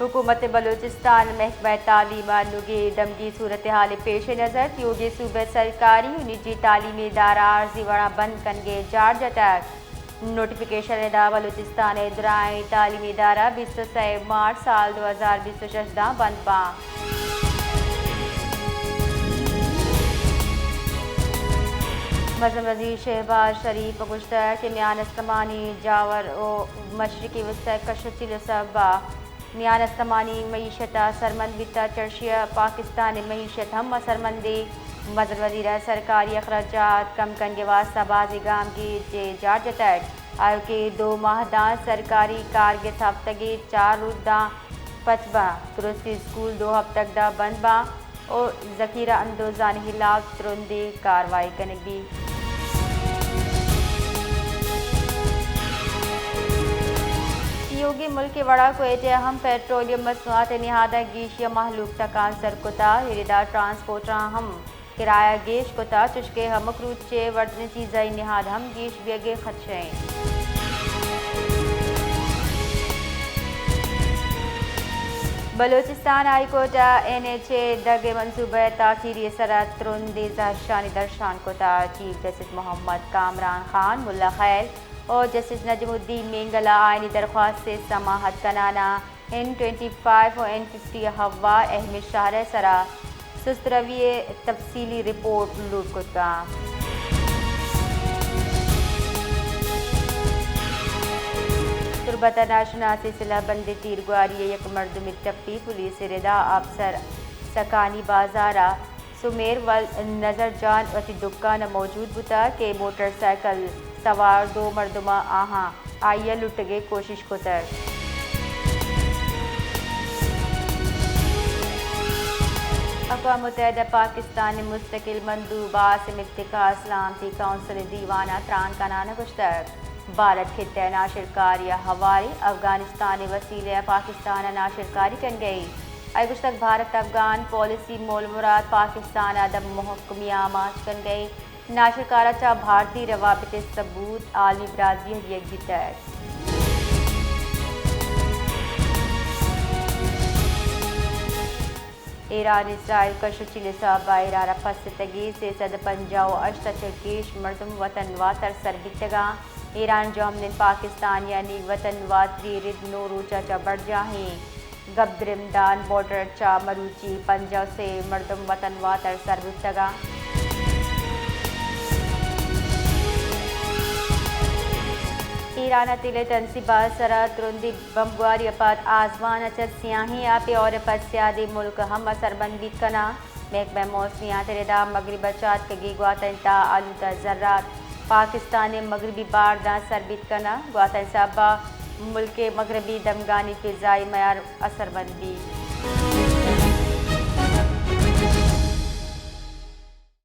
حکومت بلوچستان ء محکمہ تعلیم ء نوگی دمگی صورتحال ء پیش نظر تیوگیں صوبہ سرکاری و نجی تعلیمی ادارہ عارضی وڑا بند کنگ ء جار جتگ۔ نوٹیفکیشن ء تہا بلوچستان ء درائیں تعلیمی ادارہ بیست و سئے مارچ سال دو ہزار بیست و شش داں بند باں۔ مزن وزیر شہباز شریف ء گوشتگ کہ میان استمانی جاور و مشرقی وسطی کش و چیل ء سبب ء میان استمانی معیشت ء اثرمند بیتگ، چرشی ء پاکستان ء معیشت ہم اثرمندیں۔ مزن وزیر ء سرکاری اخراجات کم کنگ ء واستہ بازیں گامگیج ء جار جتگ۔ آیوکیں دو ماہ داں سرکاری کارگس ہفتگے چار روچ داں پچ باں، درستی اسکول دو ہفتگ داں بند باں۔ و ذخیرہ اندوزانی ہلاپ ترندیں کاروائی کنگ بیت۔ تیوگیں ملک ء وڑا کوئٹہ ء ہم پیٹرولیم مصنوعات ء نہاداں گیشی ء مہلوک تکانسر کتگ، ایردا ٹرانسپورٹراں ہم کرایہ گیش کتگ، چشکہ ہمک روچ ء وردنی چیزانی نہاد ہم گیش بیگ ء خدشہ انت۔ بلوچستان ہائی کورٹ ء این ایچ اے دگ ء منصوبہ ء تاخیری ء سرا ترندیں زہرشانی درشان کتگ۔ چیف جسٹس محمد کامران خان، ملا خیل و جسٹس نجم الدین مینگل ء آئینی درخواست ء سماعت کنان ء این ٹوئنٹی فائیو و این ففٹی ء ہوار اہم شہر ء سرا سست روی ء تفصیلی رپورٹ لوٹ کتگ۔ تربت ء ناشناسی سلاہ بندیں تیرگواری ء یک مردمے ٹپی، پولیس ء ردا آپسر سکانی بازار ء سمیر ول نظر جان وتی دکان ء موجود بوتگ کہ موٹر سائیکل سوار دو مردماں آہاں آئی ء لٹگ ء کوشش کتگ۔ اقوام متحدہ ء پاکستان ء مستقل مندوب عاصم افتخار سلامتی کونسل ء دیوان ء تران کنان ء گوشتگ، بھارت خطہ ء ناشرکاری ء ہواری، افغانستان ء وسیلہ ء پاکستان ء ناشرکاری کنگ ء انت۔ آئی ء گوشتگ، بھارت افغان پالیسی مول مراد پاکستان ء دم محکمی ء آماچ کنگ ء انت۔ ناشرکار ء چہ بھارتی روابط ء ثبوت عالمی برادری ء دیگ بیتگ۔ ایران اسرائیل کش و چیل ء سبب ء ایران ء پستگیں سے سد پنجاہ و ہشت ء چہ گیش مردم وطن واتر سر بیتگ انت۔ ایران جہمنند پاکستان یعنی وطن واتری رد نو روچ ء چہ برجاہیں گپ درمدان بارڈر ء چہ مروچی پنجاہ و سے مردم وطن واتر سر بوتگ انت۔ ایران ء تیل ء تنصیبات ء سرا ترندیں بمبگواری ء پد آزمان ء چہ سیاہیں آپے اور ء پد سیادیں ملک ہم اثرمند بیت کناں۔ محکمہ موسمیات ء ردا مغرب ء چہ اتکگیں گواتانی تہا آلودہ ذرات پاکستان ء مغربی بارداں سر بیت کناں۔ گواتانی سبب ء ملک ء مغربی دمگانی فضائی میار اثرمند بیت۔